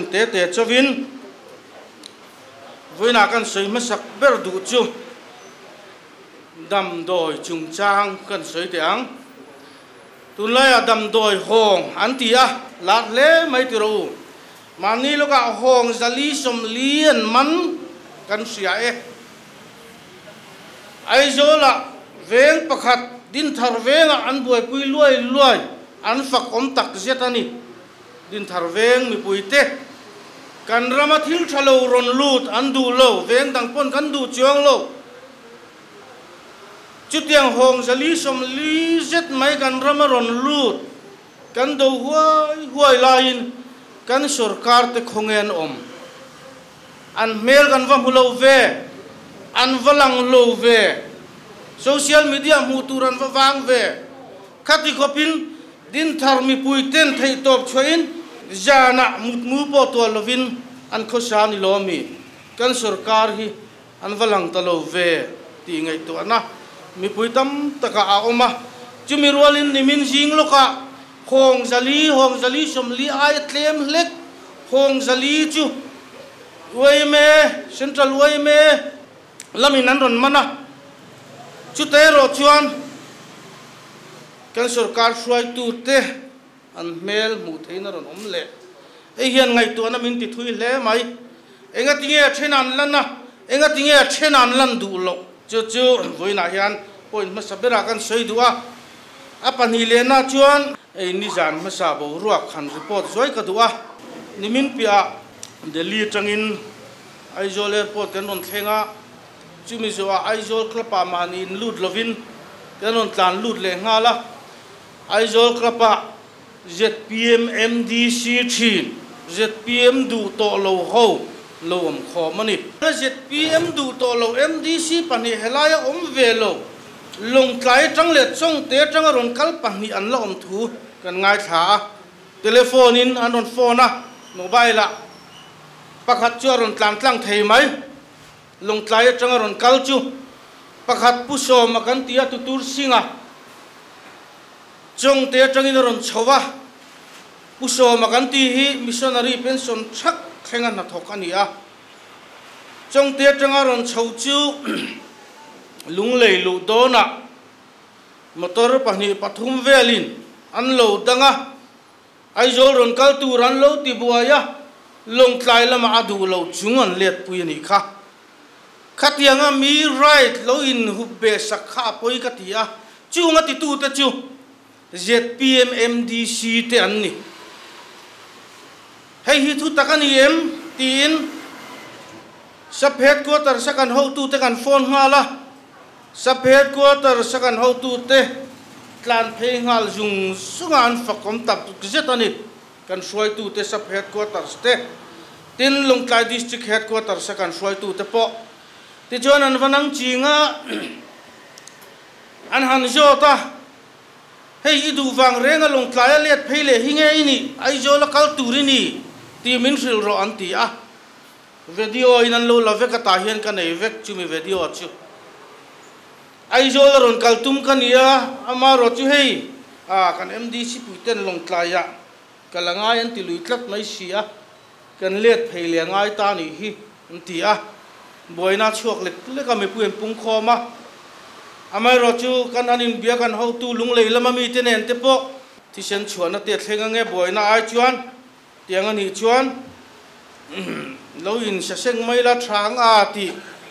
Point te te chauhin vawiinah kan sawi hmasak ber duh chu damdawi chungchang kan sawi teh ang. Tunlaiah damdawi hawng an ti a, lar hle mai ti rawh u. Mahni lawkah hawng zali sawmli an man kan hria e. Aizawlah veng pakhat Dinthar vengah an buaipui luai luai an fak awm tak zet a ni. Dinthar veng mipuite kan rama thil tha lo rawn lut an duh lo, veng dang pawn kan duh chuang lo. Chutiang hawng zali sawmli zet mai kan rama rawn lut kan do huai huai laiin kan sorkar te khawnge an awm. An hmel kan va hmu lo ve, an va lang lo ve, social media hmuh tur an va vang ve. Khati khawpin Dinthar mipui ten theihtawp chhuahin zanah mutmu pawh tuah lovin an khawsa ni lo ami? Kan sorkar hi an va lang ta lo ve tih ngaihtuahna mipui tam takah a awm a. Chumi rualin nimin zing lawkah Hawng zali, Hawng zali sawmli aia tlem hlek Hawng zali chu yma, Central yma, lamin an rawn man a. Chuta erawh chuan kan sorkar hruaitute an hmel hmuh theihin a rawn awm leh. Hei hian ngaihtuahna min ti thui hle mai. Engatinge a then an lan a, engatinge a then an lan duh loh? Chu chu vawiinah hian point hmasa berah kan sawi duh a. A pahnih lehna chuan ei nizan hmasa boruak han report zuai ka duh a, nimin piahah Delhi atangin Aizawl Airport kan rawn thleng a, chumi zawhah Aizawl Club-ah mahni in lut lovin kan rawn tlan lut leh nghal a, Aizawl Club-ah zpm MDC thin, zpm duh tawh lo ho lo awm khawm a ni. Zpm duh tawh lo MDC pahnih helaia awm ve lo, Lawngtlai atang leh Chawngte atanga rawn kal pahnih an la awm thu kan ngaithla a, telephone in an rawn phone a, mobile ah pakhat chu a rawn tlan tlang thei mai. Lawngtlai atanga rawn kal chu pakhat Pu Sawma kan ti a, Tutur Singh-a Chawngte atangin a rawn chho a, Pu Sawma kan tih hi missionary pension thak thlenga hnathawk a ni a. Chawngte atanga rawn chho chu Lunglei luh dawnah motor pahnih pathum velin an lo dang a, Aizawl rawn kal tur an lo ti buai a, Lawngtlai lamah a duh lo chung an letpui a nih kha. Khatianga mi right lo inhup beh sak kha a pawi ka ti a, chunga titute chu zpm MDC te an ni. Hei hi thu tak a ni em? tiin Sub Headquarters a kan hotute kan phone nghal a. Sub Headquarters a kan hotute tlan phei nghal zung zunga an fakawm tak zet a ni. Kan hruaitute Sub Headquarters te, tin Lawngtlai District Headquarters a kan hruaitute pawh tichuan an va nang ching a, an han zawt a. Hei i duh vang reng a Lawngtlai a let phei leh hi nge i nih? Aizawl a kal tur i ni tih min hrilh rawh an ti a. Video in an lo la vek a tah hian ka nei vek chumi video chu. Aizawl a rawn kal tum ka ni a, amaherawh chu hei ah kan MDC puiten Lawngtlai ah kal a ngai an ti lui tlat mai si a, kan let phei leh a ngai ta nih hi an ti a, buaina chhuak lek lek a mipui an pung khawm a, amaherawh chu kan han inbia kan hotu lunglei lama mite nen te pawh thisen chhuahna te a thleng ange buaina ai chuan tiang a nih chuan lo insaseng mai la tha ang a tih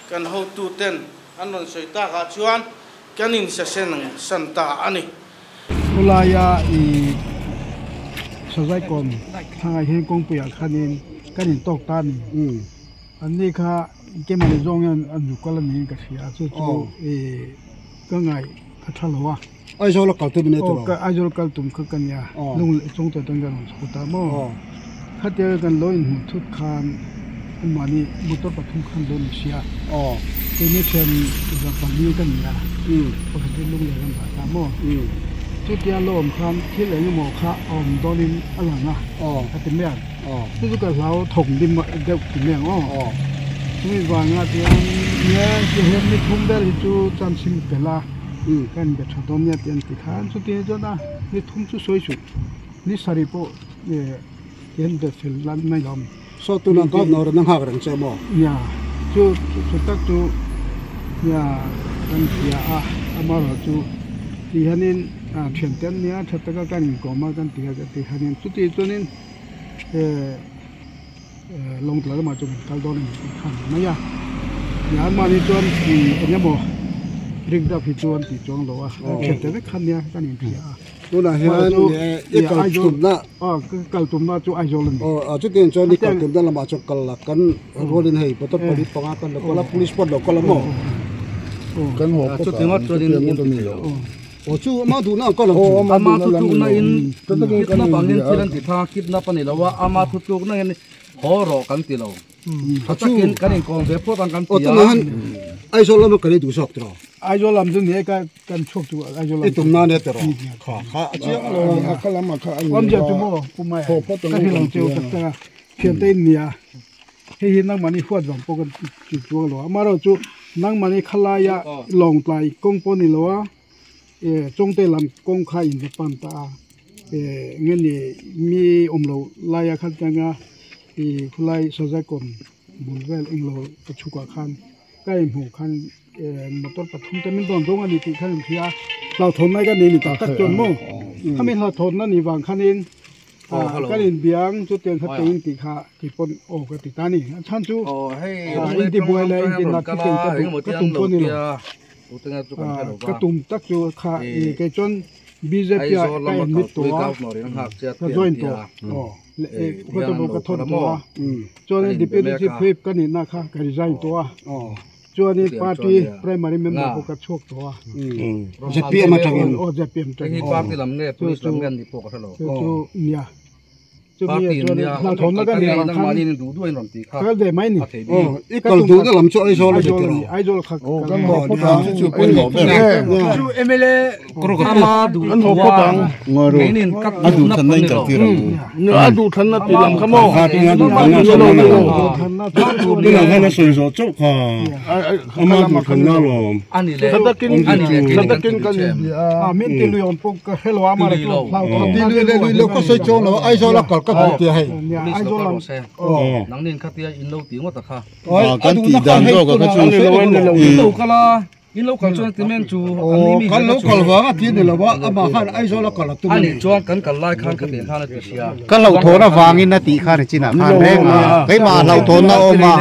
kan hotu ten an rawn sawi takah chuan kan insaseng san ta a ni. Khawlaia i Sazaikawn thlangai hian kawngpuiah khanin kan intawk ta a ni. Anni kha keimahni zawng hian an zu kal a niin ka hria a, chu chu i ka ngaih a tha lo a. Aizawl a kal tum a nia tiraw? Aw, Aizawl kal tum kha ka nia, lung leh chawng tawh chuan ka rawn chho ta maw. Khatia kan lo inhmuh thut khan anmahni motor pathum khan lo ni sia. Keini thian za pali ka ni a, pakhat chu lung leh kan dah ta maw. Chutia lo awm khan thil eng emaw kha a awm dawnin a lang a, a ti mai ang. Chu chu ka hlau thawk dim deuh ti mai ang aw. Chumi vangah chuan nia hian ni thum vel hi chu chance hi mi pel a, ka inbe tha dawn nia tih an ti khan chuti chuan a ni thum chu sawi suh ni sarih pawh. Hian be fel lan mai lo. So tuna governor nang hak reng che mo. Nia chu chu tak chu nia kan hria a amarawh chu ti hianin thian te an nia tha taka kan inkawm a kan ti a ti hianin chuti chuanin eh Lawngtlai lamah chuan kan kal dawn a ni tih kha a ni mai a nia anmahni chuan eng emaw rik dap hi chuan tih chuang lo a thian te vek kha nia kan inhria a. Tunah hian i kal tumna kal tumna chu Aizawl a ni. Aw chutiang chuan i kal tumna lamah chuan kal la kan rualin hei motor pali panga kan lo kal a police pawh an lo kal a maw? Kan haw phawt a chutiang ngawt a ni lo. Aw chu ama duhna ang kal ang chu. Ama thutlukna in kidnap angin thil an ti thang a kidnap a ni lo a ama thutlukna hian haw rawh kan ti lo. Tha takin kan inkawm ve phawt ang kan ti a. Aw tunah hian Aizawl lama kan i duh zawk tiraw? Aizawl lam chu ni e ka kan chhuak chu Aizawl lam. I tum nan e tiraw? Kha kha a chiang lo. A kha lam a kha a ni Awmzia chu maw Pu Maia ka hrilh ang cheu tak tak a thiante in nia hei hi nangmahni huat vang pawh kan ti chuang lo a amaherawhchu chu nangmahni khalaia lawngtlai kawng pawh ni lo a Chawngte lam kawng kha in va pan ta a nge ni mi awm lo laia khan tanga ih khulai Sazaikawn bul vel englo ka chhukah khan ka inhmuh khan motor pathum te min dawn zawng a ni tih khan in hria a hlauhthawn lai ka nei ni tak tak chuan maw khami hlauhthawnna ni vang khanin kan inbiang chutiang kha teng tih kha keipawn aw ka ti ta a ni a chhan chu intibuai leh intinat hi ka tum pawh a ni lo. Ka tum tak chu kha i kei chuan bjp ah ka admit tawh a ka join tawh aw khaw te ka thawn tawh a chuanin deputy chief whip ka nihna kha ka resign tawh a chuanin party primary member pawh ka chhuak tawh a zpm atangin aw zpm atangin chu chu chu nia. Chumi chuan hlauhthawnna ka nei ang khan kal ve mai ni. I kal duhna lam chu Aizawl a ni tiraw? Aizawl kha kan haw phawt ang chu pawimawh ber. Chu MLA ama duh thua keinin ka A duh thanna in kal tir ang u. A duh thanna tih lam kha maw? Kha tunah duh thanna a sawi lo. Tunah khan a sawi zawh chauh kha. Ama duh thanna alawm. Ani leh Thatakin kan inbia a. Min ti lui awm pawh ka hre lo a amah chu hlauhthawn Ti lui leh lui lo ka sawi chuang lo a Aizawl a kal ka duh tia hei. Police lo kal rawh se. Nangni in khatia in lo ti ngawt a kha. Kan tih dan zawk a kha chu. In lo kal a. In lo kal chuan ti men chu an ni mi Kan lo kal vang a ti ni lo a, amah khan Aizawl a kal a tum a ni. Ani chuan kan kal lai khan ka tih khan a ti sia. Ka hlauhthawn avangin a tih khan chinah khan reng a, keimah ah hlauhthawnna a awm a,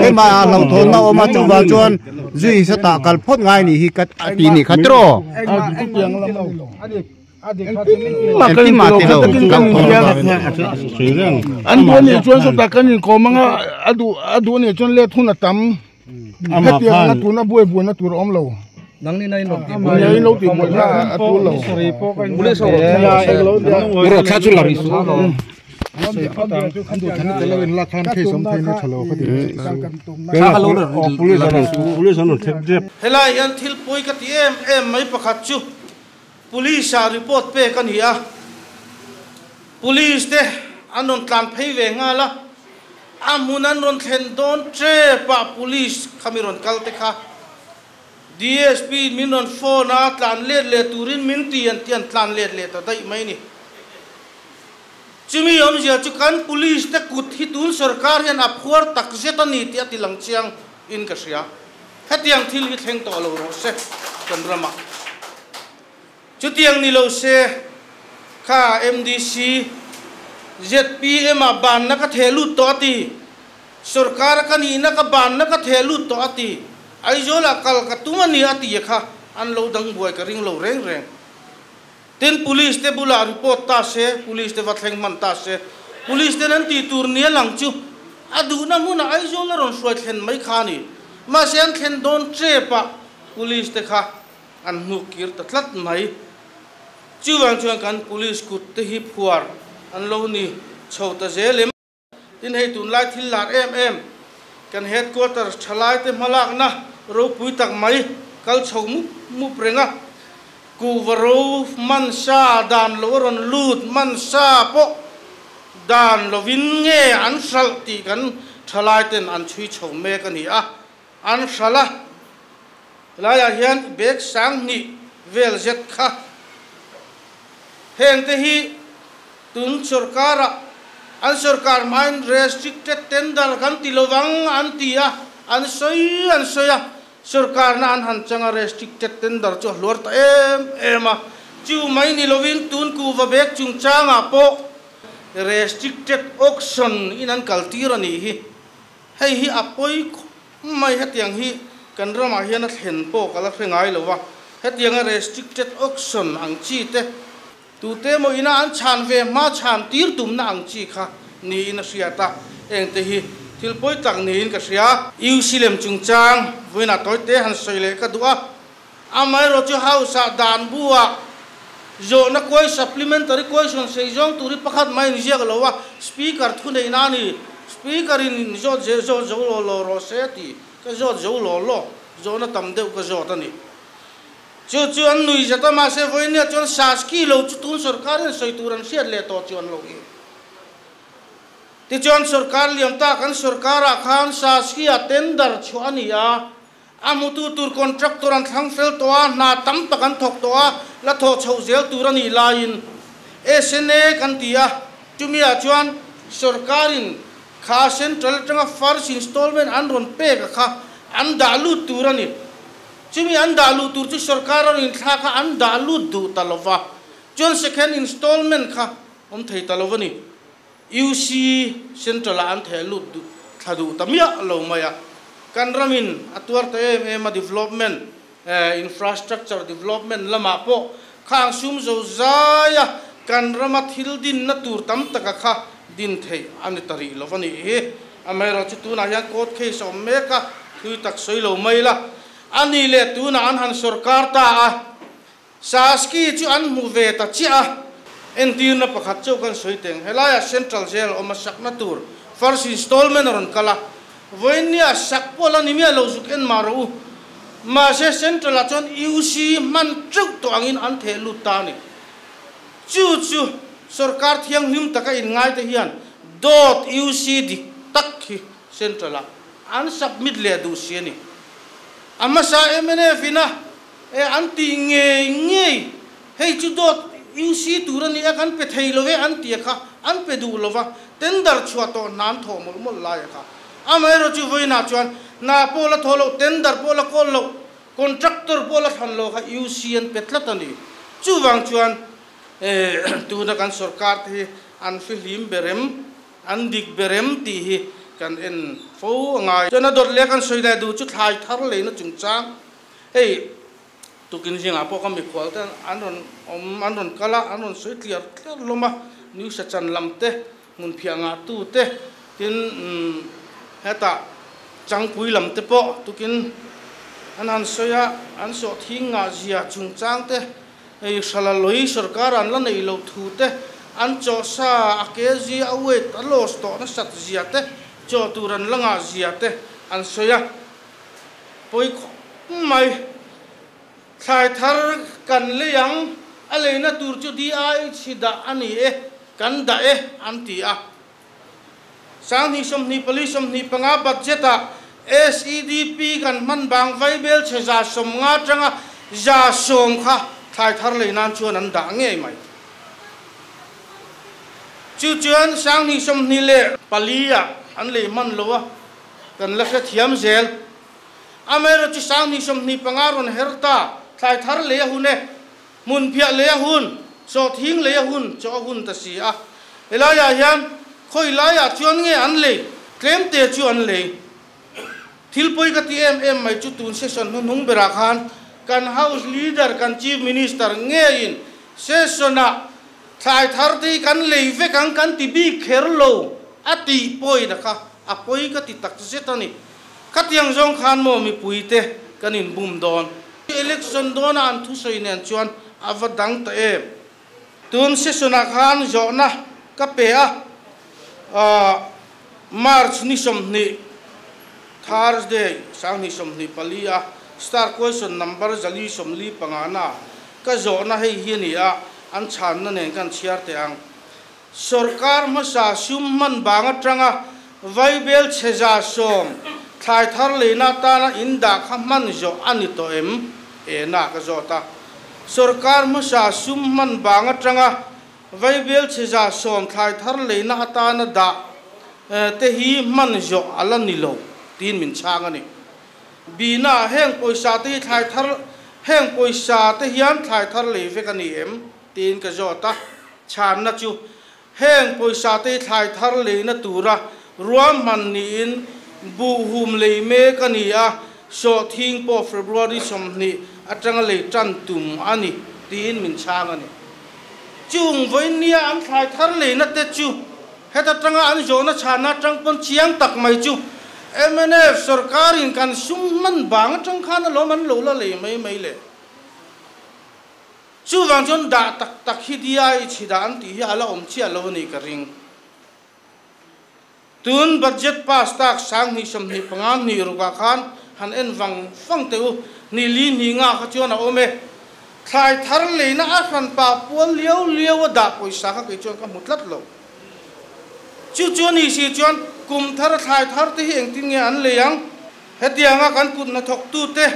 keimah ah hlauhthawnna a awm a, chuvang chuan zui satah kal phawt ngai nih hi ka ti nih kha tiraw? Engtin mah ti lo, hlauhthawn An duh anih chuan sawtah kan inkawm anga a duh a duh anih chuan let hun a tam. Hetiang anga tuna buai buaina tur a awm lo. Nangni na in rawn tih buai. Nia in lo tih buai kha a tul lo. Police ho rawn thleng Rawh thla chu la rih. Helai hian thil pawi ka ti em em mai pakhat chu Police ah report pek a ni a, Police te an rawn tlan phei ve nghal a, a hmun an rawn thlen dawn tep ah Police kha mi rawn kal te kha DSP in min rawn phone a, tlan let leh turin min ti an ti an tlan let leh ta daih mai ni. Chumi awmzia chu kan Police te kut hi tun sorkar hian a phuar tak zet a ni tih a ti lang chiang in ka hria. Hetiang thil hi thleng tawh lo rawh se kan ramah. Chutiang ni lo se kha MDC, zpm ah banna ka theh lut tawh a ti, sorkar a ka nihna ka banna ka theh lut tawh a ti, Aizawl ah kal ka tum a ni a ti kha an lo dang buai ka ring lo reng reng. Tin police te bulah report ta se, police te va thleng hman ta se, police ten an tih tur nia lang chu a duhna hmunah Aizawl a rawn hruai thlen mai kha a ni. Mahse an thlen dawn tep ah police te kha an hnuk kir ta tlat mai. Chuvang chuan kan police kut te hi phuar an lo ni chho ta zel em? Tin hei tunlai thil lar em em kan headquarters thalai te hmalakna ropui tak mai kal chho mup mup reng a, kuhva ro man sa dan lo a rawn lut man sa pawh dan lovin nge an hralh tih kan thalai ten an chhui chho mek a ni a, an hralh a, helaiah hian bag 2000 vel zet kha heng te hi. Tun sorkara An sorkar hmain restricted tender kan ti lovang an ti a, an sawi an sawi a, sorkarna an han chang a restricted tender chu a hluar ta em em a. Chu mai ni lovin tun kuhva bag chungchangah pawh restricted auction in an kal tir a nih hi. Hei hi a pawi khawp mai, hetiang hi kan ramah hian a thlen pawh ka la hre ngai lo a, hetianga restricted auction ang chi te, Tute emaw ina an chhan ve hma chhan tir tumna ang chi kha niin a hriat a, engte hi thil pawi tak niin ka hria. UC lem chungchang vawiinah tawite han sawi leh ka duh a, amaherawh chu House-ah dan bu-ah zawhna kuai supplementary question sei zawng tur hi pakhat mai inziak lo a, Speaker thuneihna a ni, Speaker-in zawt zel zawt zo law law rawh se a ti, ka zawt zo law law, zawhna tam deuh ka zawt a ni. Chu chu an nui zat a, mahse vawinia chuan Saski lo chu tun sorkar hian sawi tur an hriat leh tawh chuan lo hi. Tichuan sorkar liam ta kan sorkarah khan Saski-a tender chhuah a ni a, a hmutu tur contractor an thlang fel tawh a, hna tam tak an thawk tawh a, la thawh chhoh zel tur a nih laiin SNA kan ti a, chumiah chuan sorkarin kha central atanga first installment an rawn pek a kha an dah lut tur a ni. Chumi an dah luh tur chu sorkar a rawn inthlak a, an dah lut duh ta lo va. Chuan second installment kha awm thei ta lo va ni. UC Central ah an theh lut duh thla duh ta miah lo mai a. Kan ramin a tuar ta em em a, development, infrastructure development lamah pawh khang sum zo zai a, kan rama thil dinna tur tam taka kha din theih a ni ta rih lo va nih hi. Amaherawhchu tunah hian court case a awm mek a, thui tak sawi lo mai la. A ni leh tunah an han sorkar ta a, Saski chu an hmu ve ta chiah a. Entirna pakhat chauh kan sawi teng, helaiah Central Jail awm a sakna tur first installment a rawn kal a, vawiinnia sak pawh la ni miah lo zuk en mah rawh u. Mahse Central-ah chuan UC hman teuh tawh angin an theh lut ta a ni. Chu chu sorkar thianghlim taka inngaite hian dawt UC dik tak hi Central-ah an submit leh duh si a ni. A hmasa mnf ina e an tih ngei ngei hei chu dawt UC tur a ni a kan pe thei lo e an ti a kha an pe duh lo va, tender chhuah tawh hna an thawh mawlh mawlh lai a kha. Amaherawhchu vawiinah chuan hna pawh la thawh loh, tender pawh la kawl loh, Contractor pawh la thlan lo kha UC an pe tlat a ni. Chuvang chuan tuna kan sorkar te hi an fihlim berem, an dik berem tih hi kan en fo a ngai. Chuan a dawt leh kan sawi leh duh chu thlai thar leina chungchang hei tukin zingah pawh ka mikhual te an rawn awm, an rawn kal a, an rawn sawi tliar tliar hlawm a, news a chan lam te, hmun phiah ngah tu te, tin hetah changpui lam te pawh tukin an han sawi a, an sawh thing ngah zia chungchang te, hei hrala lawi sorkar an la neih loh thu te, an chaw sa a kg a weight a loss tawh nasat zia te, chaw tur an la ngah zia te an sawi a, pawi khawp mai. Thlai thar kan lei ang, a leina tur chu DIH dah a ni e, kan dah e, an ti a. 2024 25 budget-ah SEDP kan hman bang vaibel chhe 150 atanga 100 kha thlai thar lei nan chuan an dah ngei mai. Chu chuan 2024-ah an lei hman lo a, kan la hrethiam zel. Amaherawhchu 2025 rawn her ta, thlai thar lei a hun e, hmun phiah lei a hun, sawhthing lei a hun, chaw a hun ta si a. Helaiah hian khawi laiah chuan nge an lei? Tlemte chu an lei. Thil pawi ka ti em em mai chu tun session hnuhnung berah khan kan House Leader, kan Chief Minister ngeiin session-ah thlai thar te hi kan lei vek ang kan ti bik kher lo a tih pawina kha a pawi ka ti takzet a ni. Khatiang zawng khan maw mipuite kan inbum dawn? Election dawna an thusawi nen chuan a va dang ta em? Tun session-ah khan zawhna ka pe a, March ni 20, Thursday, 2024 a star question number 445 na ka zawhna hei hi a ni a, an chhanna nen kan chhiar teh ang. Sorkar hmasa sum hman bang atanga vaibel chhe 100 thlai thar leina atana in dah kha hman zawh a ni tawh em? E na ka zawt a. Sorkar hmasa sum hman bang atanga Vaibel chhe 110 thlai thar leina atana da te hi man zo ala ni lo tin min chang ani bina heng poisa te thlai thar heng poisa te hian thlai thar lei vek ani em tin ka zo ta chan na chu heng poisa te thlai thar leina tura ruam man ni in bu hum lei me ka ni a so thing po February somni atanga lei tan tum ani tin min chang ani chung voinia an thlai thar leina te chu heta tanga an zona chana tang pon chiang tak mai chu MNF sarkarin kan sum man bang tang khan lo man lo la le mai mai le chu wang chon da tak tak hi dia i chida an ti hi ala om chi alo ni ka ring tun budget pass tak sang ni som ni panga ni ruka khan han en wang fang teu ni li ni nga kha chuan a ome thlai thar leina a hran pa pual liau liau da poisa kha ke chuan ka mutlat lo chu chu ni si chuan kum thar thlai thar te hi engtin nge an leyang hetianga kan kut na thok tu te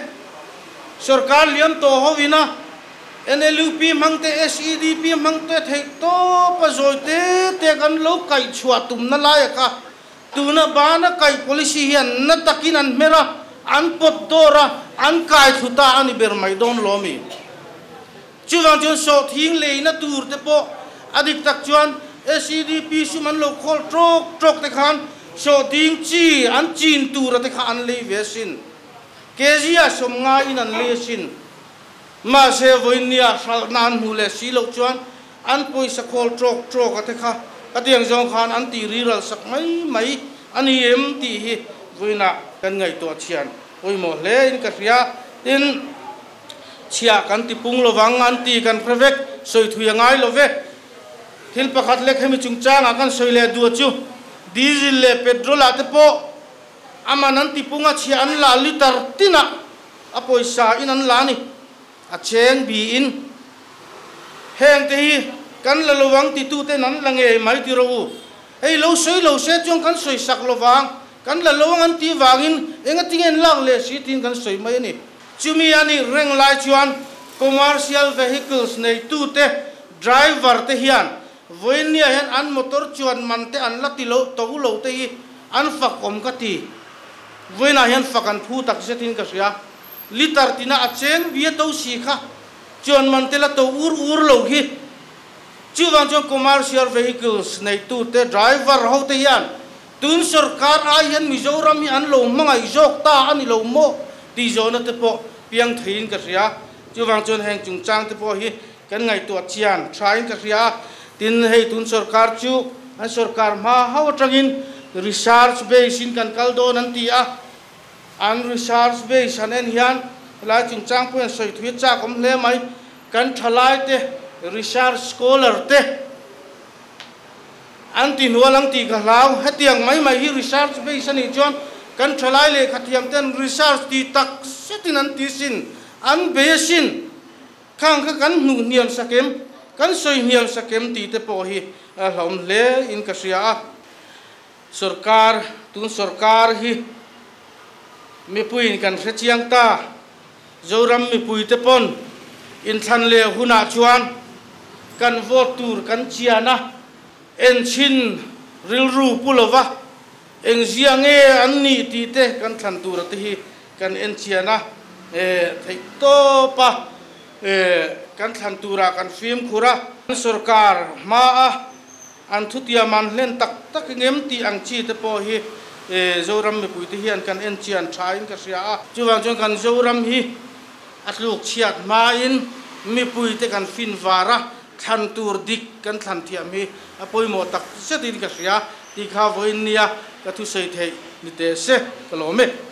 sarkar liam to hovina NLUP mangte SEDP mangte thei to pa zoi te te kan lo kai chua tum na lai ka tuna bana kai policy hian na takin an mera an pot dora an kai thuta ani ber mai don lomi chuwang chuan so thing leina tur te po adik tak chuan SEDP su man lo khol trok trok te khan so ding chi an chin tur te kha an lei ve sin kezia som nga in an le sin ma se voinia sal nan mu le si lo chuan an poisa khol trok trok te kha ka tiang jong khan an ti ri ral sak mai mai ani em ti hi voina kan ngai to chian poimo hle in ka ria tin chia kan ti pung lo wang an ti kan prevek soi thuya ngai lo ve thil pakhat lek hemi chungchang a kan soile du chu diesel le petrol ate po aman an ti punga chia an la liter tina a poisa in an la ni a chen bi in heng te hi kan la lowang ti tu te nan la nge mai ti ro hei lo soi lo se chung kan soi sak lowang kan la lowang an ti wangin enga tingen lak le si tin kan soi mai ani chumi ani reng lai chuan commercial vehicles nei tu te driver te hian voinia hian an motor chuan man te an la ti lo to lo te hi an fak om ka ti voina hian fak an phu tak se tin ka ria liter tina a cheng bia to si kha chuan man te la to ur ur lo hi chuwang chuan commercial vehicles nei tu te driver ho te hian tun sarkar a hian Mizoram hi an lo mangai jok ta ani lo mo ti zona te po piang thin ka ria chuwang chuan heng chungchang te po hi kan ngai to chian thain ka ria tin hei tun sarkar chu an sarkar ma ho atangin research base in kan kal don an ti a an research base an en hian lai chungchang puen soi thui cha kom hle mai kan thalai te research scholar te an ti nualang ti ka hlau hetiang mai mai hi research base ani chuan kan thalai le khathiam ten research ti tak setin an ti sin an be sin khang kha kan nu niam sakem kan soi niam sakem ti te po hi hlom hle in ka ria sarkar tun sarkar hi mi puin kan hre chiang ta Zoram mi pui te pon in thlan le huna chuan kan vote tur kan chiana en chin rilru pulova eng zia nge an ni ti te kan thlan tur te hi kan en chiana thei to pa kan thlan tura kan fim khura sarkar ma a an thutia man hlen tak tak ngem ti ang chi te po hi Zoram mi pui te hian kan en chian thain ka ria a chuwang chuan kan Zoram hi atluk chiat ma in mi pui te kan fin wara thlan tur dik kan thlan thiam hi a poimo tak setin ka ria ti kha voin nia ka thu sei thei ni te se ka lo me.